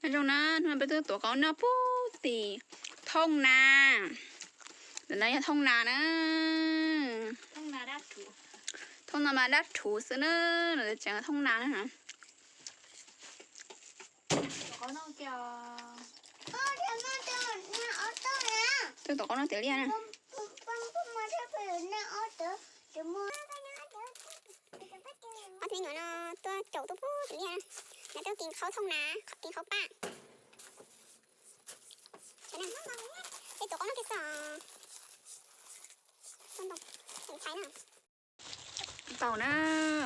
Nyob zoo na, hnub no peb tuaj tuav qaub noj puag tim thooj na. Ntawm no yog thooj na na. Thooj no mas dab rhuv xwb na, no tseem thooj na na. Tuaj tuav qaub noj tiav liaj na. Ob tug me nyuam no tuaj caum tuaj puag tim liaj, lawv tuaj kis qhaub thooj na, kis qhaub paj. Peb tuav qaub noj kiag xwb. Tau na,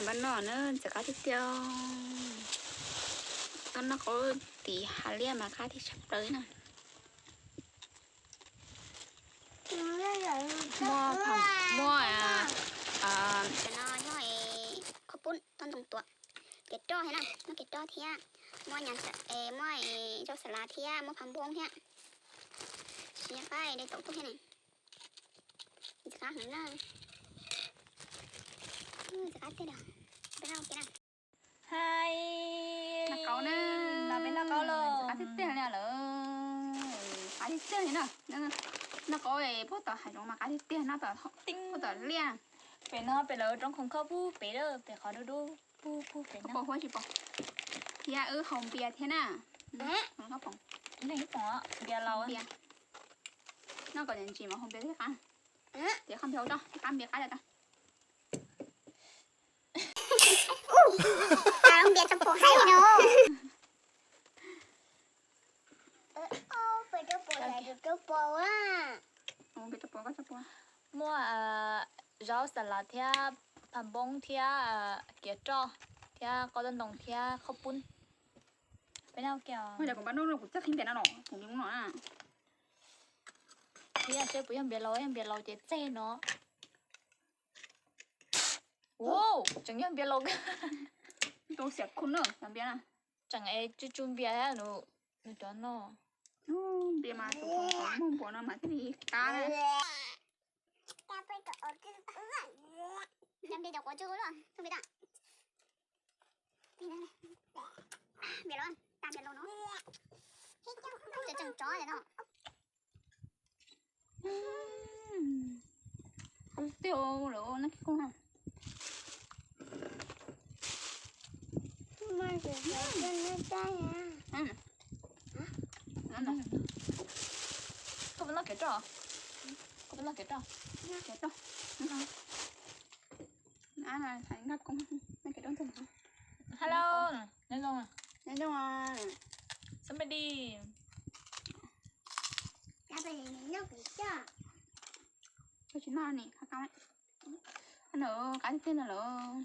npaj noj na, ntxim qab tiag tiag. Tuaj noj qaub tim hav liaj mas qab tiag tshaj plaws na. Muaj, muaj, cov no yog qhaub poob toj ntoo tuav, kev roj thiab na, muaj kev roj thiab, muaj, muaj zaub xas lav thiab, muaj phav npoob thiab. Siab qab de tau tuaj thiab na. Ntxim qab heev na. Ntxim qab tiag. Peb noj kiag na. Hais, noj qaub na, no peb noj qaub los. Ntxim qab tiag tiag li lawm. Qab tiag tiag li na. Noj qaub puag tom hav zoov mas qab tiag tiag, noj tom, puag tom liaj. Pem no pem lawv roob khoom kho puag pem lawm, pem qhov dub dub puag puag pem no. Pom huab tsis pom. Thiab wb haus npias thiab na. Npias laus. Noj kom ntsim mas haus npias thiab qab. Ces qab npias ua rau, qab npias qab li tau. Npias rau pom haib no. Muaj zaub xas lav thiab, phav npoob thiab, kev roj thiab, qaub toj ntoo thiab qhaub poob. Peb noj kiag. Kuv npaj noj no kuv txawj qhib npias no los, kuv npias no na. Thiab seb puas yog npias laus, yog npias laus ces txeg no. Ua, tseem yog npias laus. Tau xiam khu na, cov npias na. Tseem es tsw tsw npias thiab nws, nws cov no. Npias mas tus muag npua no mas thiaj li qab. Npias cov quav tsw luaj, npias tas. Npias los, tas npias laus no. Tseem tsov no. Qab tiag lawm, noj kiag koj na. Koj puas noj kev roj? Koj puas noj kev roj? Kev roj. Hello, nyob zoo. Nyob zoo. Somebody. Koj tsis noj ni, qab tiag tiag no lawm.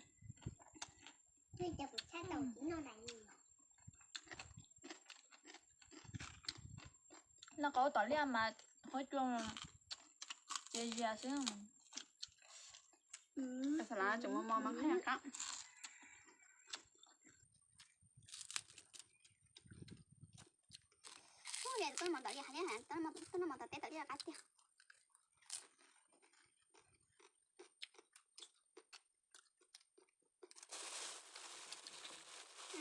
Noj qaub tom liaj mas huab cua txias zias xwb. Xas lav tseem mos mos mas qab. Tuaj noj mov tom teb tom liaj qab tiag.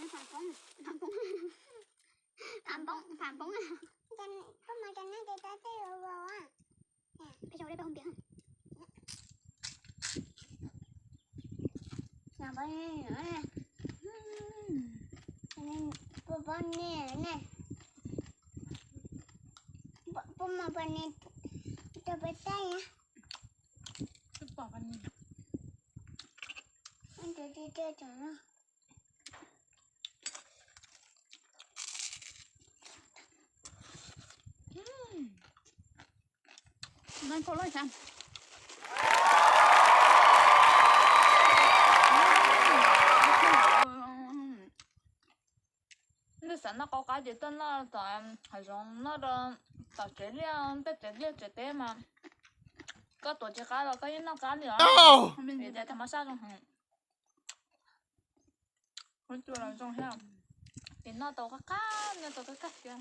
Phav npoob, phav npoob, phav npoob. Peb zaub dej peb hu npias. Peb poj ne ne, poj mov poj ne rau peb saib. Leej xav noj qaub qab ces tuaj noj tom hav zoov, noj rau tom tsev liaj, tej tsev liaj tsev teb mas koj tuav tsis qab los koj yeej noj qab li os. Vim tias thas mas xaj zoo heev. Huab cua los zoo thiab. Ces noj tau qab qab, noj tau qab qab tiag.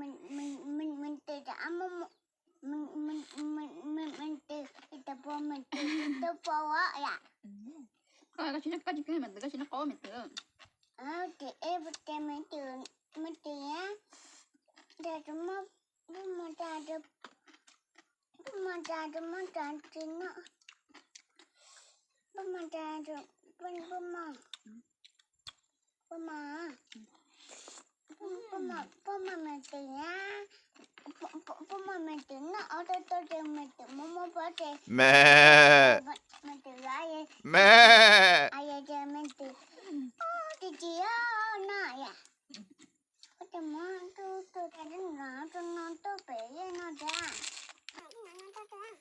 me ntws, me ntws, me ntws, tus pua me ntws, tus pua ua yam. Koj tsis, koj tsis pub me ntws, koj tsis noj qab me ntws. Ces es pub tes me ntws, me ntws na, tes tus muaj, pub mos tas, pub mos tas, tus muaj tas tsis noj, pub mos tas, pub mos, pub mos, pub mos me ntws na, pub mos me ntws noj ob tug tug ces me ntws muab muab pob ces me, me ntws me, ces me ntws tsis tsis noj yam. Ua cas muab tus tus tas no tus no tuaj pem yej no tas. Thov kom, thov kom.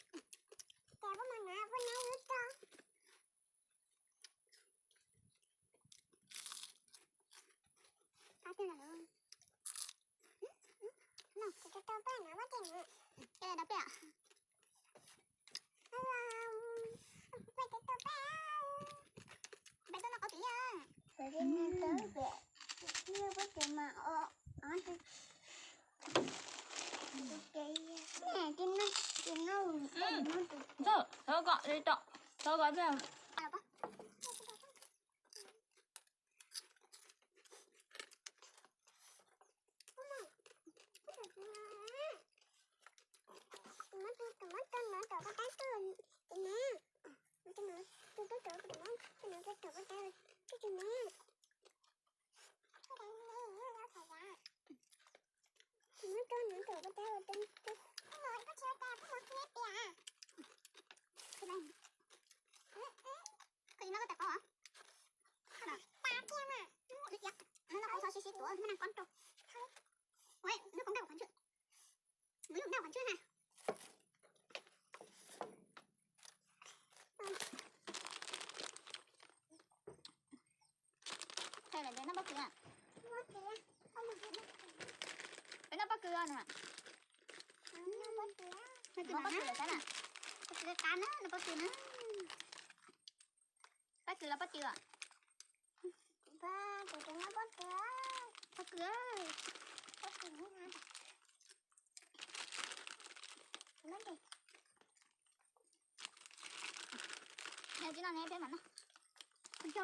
Peb noj pob kws no. Noj pob kws lawm sab na. Pob kws qab na, noj pob kws na. Pob kws los pob kws. Pob kws. Tsis no ne peb mam noj. Ua cas a?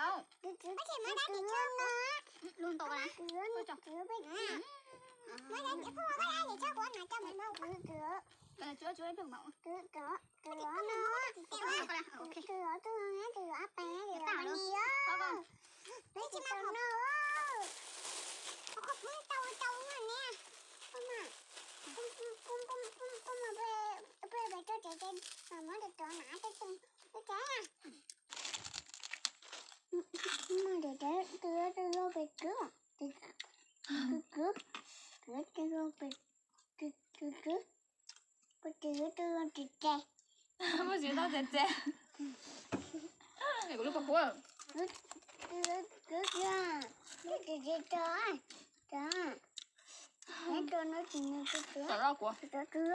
Tau. Lub ntau. Muab tsis tau tse tse. Kuv lub paj huab. Tau loj kuv.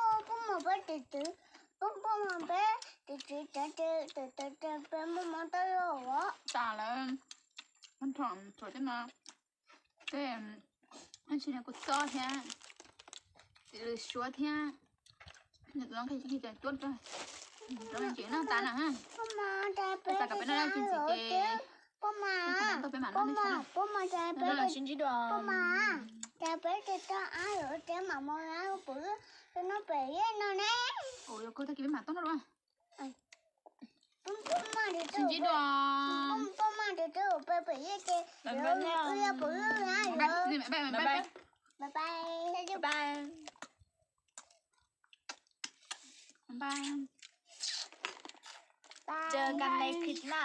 Peb mos peb tis twv, peb mos peb tis twv, peb mos mos tau loj os. Tas lawm, thaum tej no, tej, tsis kuv txob thiab, tis lws suab thiab, nws tus no cuab rau, rau ntsis no tas na. Tas kom peb noj tsis ntxim ces, peb mam noj, peb mam noj, sib ntsib dua. Cas peb tis tau ab lawm, peb mam mus pw rau noj pem yej no ne. Ua yuav kawg tag kis peb mam tuaj noj dua. Sib ntsib dua. Peb mam tis twv, peb pem yej ces, peb pem yej ces, bye bye. Bye Bye. Bye. Ts kan nai khis na.